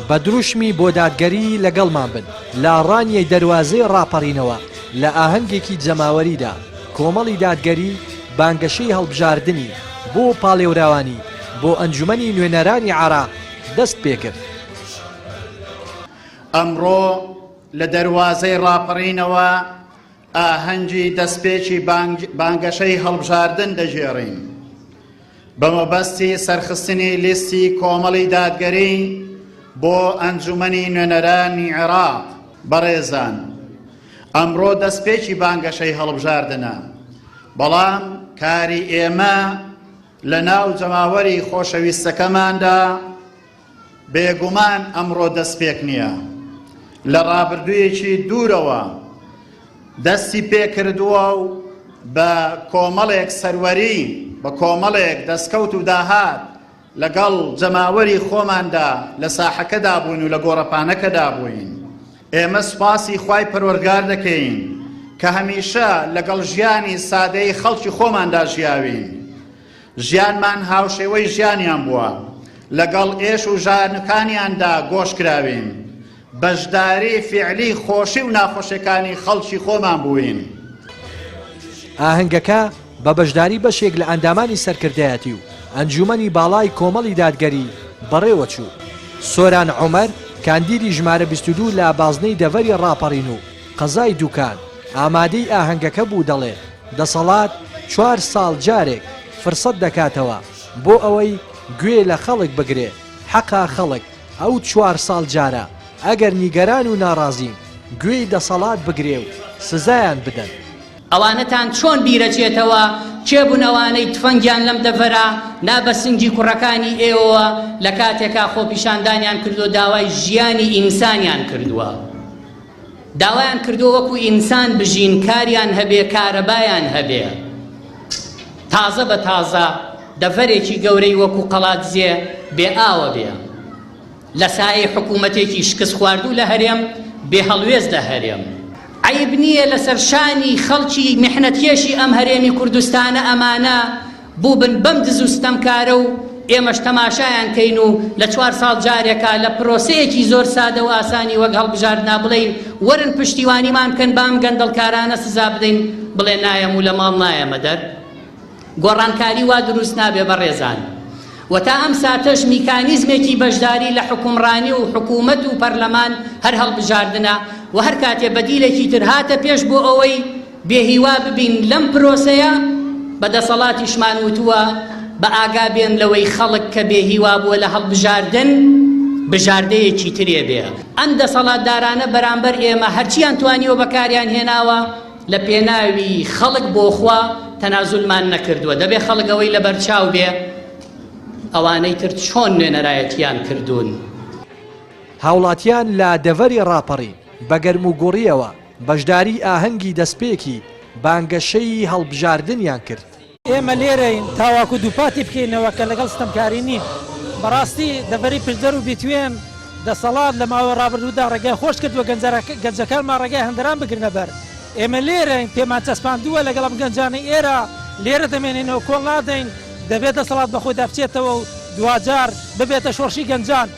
بە دروشمی بۆ دادگەری لەگەڵمان بن لە ڕانیەی دەروازەی ڕاپەڕینەوە لە ئاهەنگێکی جەماوەریدا کۆمەڵی دادگەری بانگەشەی هەڵبژاردنی بۆ پاڵێوراوانی بۆ ئەنجومەنی نوێنەرانی عێراق دەست پێکرد. ئەمڕۆ لە دەروازەی ڕاپەڕینەوە ئاهەنگی دەستپێکی بانگەشەی هەڵبژاردن دەگێڕین بە مەبەستی سەرخستنی لیستی کۆمەڵی دادگەری بۆ ئەنجومەنی نوێنەرانی عێراق. بەڕێزان ئەمڕۆ دەستپێکی بانگەشەی هەڵبژاردنە، بەڵام کاری ئێمە لە ناو جەماوەری خۆشەویستەکەماندا بێگومان ئەمڕۆ دەستپێک نییە، لە ڕابردوویەکی دوورەوە دەستی پێکردووە و بە کۆمەڵێک سەروەری، بە کۆمەڵێک دەستکەوت و داهات لەگەڵ جەماوەری خۆماندا لە ساحەکەدا بووین و لە گۆڕەپانەکەدا بووین. ئێمە سوپاسی خوای پەروەردگار دەکەین کە هەمیشە لەگەڵ ژیانی سادەی خەڵکی خۆماندا ژیاوین. ژیانمان هاوشێوەی ژیانیان بووە، لەگەڵ ئێش و ژانەکانیاندا گۆش کراوین، بەشداری فیعلی خۆشی و ناخۆشیەکانی خەڵکی خۆمان بووین. ئاهەنگەکە بە بەشداری بەشێک لە ئەندامانی سەرکردایەتی و ئەنجوومەنی باڵای کۆمەڵی دادگەری بەڕێوەچوو. سۆران عومەر، کاندیدی ژمارە 22 لە بازنەی دەڤەری ڕاپەڕین و قەزای دوکان، ئامادەی ئاهەنگەکە بوو دەڵێت، دەسەڵات چوار ساڵ جارێک فرسەت دەکاتەوە بۆ ئەوەی گوێ لە خەڵک بگرێ، حەقە خەڵک ئەو چوار ساڵ جارە ئەگەر نیگەران و ناڕازین گوێی دەسەڵات بگرێ و سزایان بدەن. ئەوانەتان چۆن بیرەچێتەوە کێ بوون ئەوانەی تفەنگیان لەم دەڤەرە نا بە سنگی کوڕەکانی ئێوەوە لە کاتێکا خۆپیشاندانیان کردووە داوای ژیانی ئینسانیان کردووە داوایان کردووە وەکو ئینسان بژین کاریان هەبێ کارەبایان هەبێ تازە بە تازە دەڤەرێکی گەورەی وەکو قەڵادزێ بێ ئاوە بێ لە سایەی حکوومەتێکی شکستخواردوو لە هەرێم، بێ هەڵوێست لە هەرێم. عەیب نییە لەسەر شانی خەڵکی میحنەتکێشی ئەم هەرێمی کوردستانە ئەمانە بووبن بەم دز و ستەمکارە و ئێمەش تەماشایان کەین و لە چوار ساڵ جارێکا لە پرۆسەیەکی زۆر سادە و ئاسانی وەک هەڵبژاردنا بڵێین وەرن پشتیوانیمان بکەن با ئەم گەندەڵکارانە سزا بدەین بڵێ نایەم و لە ماڵ نایەمە دەر. گۆڕانکاری وا دروست نابێ بەڕێزان و تا ئەم ساتەش میکانیزمێکی بەشداری لە حوکمڕانی و حکوومەت و پەرلەمان هەر هەڵبژاردنە و هەر کاتێ بەدیلێکی تر هاتە پێش بۆ ئەوەی بێهیوا ببین لەم پرۆسەیە بە دەسەڵاتیشمان وتووە بە ئاگا بێن لەوەی خەڵک کە بێهیوا بووە لە هەڵبژاردن بژاردەیەکی ترێ بێ ئەم دەسەڵاتدارانە بەرامبەر ئێمە هەرچیان توانیوە بەکاریان هێناوە لە پێناوی خەڵک بۆ خوا تەنازولمان نەکردووە دەبێ خەڵک ئەوەی لەبەرچاو بێ ئەوانەی تر چۆن نوێنەرایەتیان کردوون. هاوڵاتیان لە دەڤەری ڕاپەڕین بە گەرموگوڕییەوە بەشداری ئاهەنگی دەستپێکی بانگەشەی هەڵبژاردنیان کرد. ئێمە لێرەین تاواکو دووپاتی بکەینەوە کە لەگەڵ ستەمکاری نین. بەڕاستی دەڤەری پشدەر و بیتوێن دەسەڵات لە ماوەی ڕابردوودا ڕێگای خۆش کردووە گەنجەکانمان ڕێگای هەندەران بگرنە بەر. ئێمە لێرەین پێمان چەسپاندووە لەگەڵ ئەم گەنجانەی ئێرە لێرە دەمێنینەوە کۆڵ نادەین. دەبێت دەسەڵات بەخۆیدا بچێتەوە و دواجار ببێتە شۆڕشی گەنجان.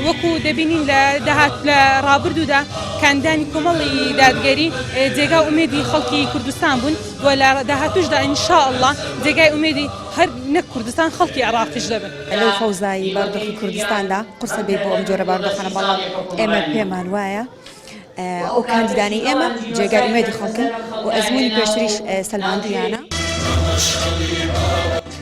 وەکو دەبینین لە داهات لە ڕابردوودا کاندیدانی کۆمەڵی دادگەری جێگا ئومێدی خەڵکی کوردستان بوون و لە داهاتووشدا ان شاء اللە جێگای ئومێدی هەر نەک کوردستان خەڵکی عێراقیش دەبن. لەو فەوزایی بارودۆخی کوردستاندا قورسە بێ بۆ ئەم جۆرە بارودۆخانە بەڵام ئێمە پێمان وایە ئەو کاندیدانەی ئێمە جێگای ئومێدی خەڵکن و ئەزموونی پێشتریش سەلماندوویانە.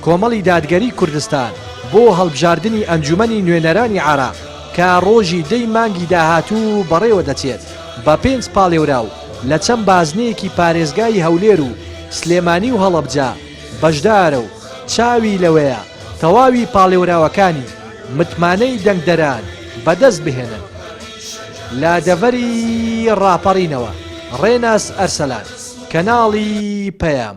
کۆمەڵی دادگەری کوردستان بۆ هەڵبژاردنی ئەنجومەنی نوێنەرانی عێراق کە ڕۆژی دەی مانگی داهاتوو بەڕێوەدەچێت بە پێنج پاڵێوراو لە چەند بازنەیەکی پارێزگای هەولێر و سلێمانی و هەڵەبجە بەشدارە و چاوی لەوەیە تەواوی پاڵێوراوەکانی متمانەی دەنگدەران بەدەست بهێنن. لە دەڤەری ڕاپەڕینەوە، ڕێناس ئەرسەلان، کەناڵی پەیام.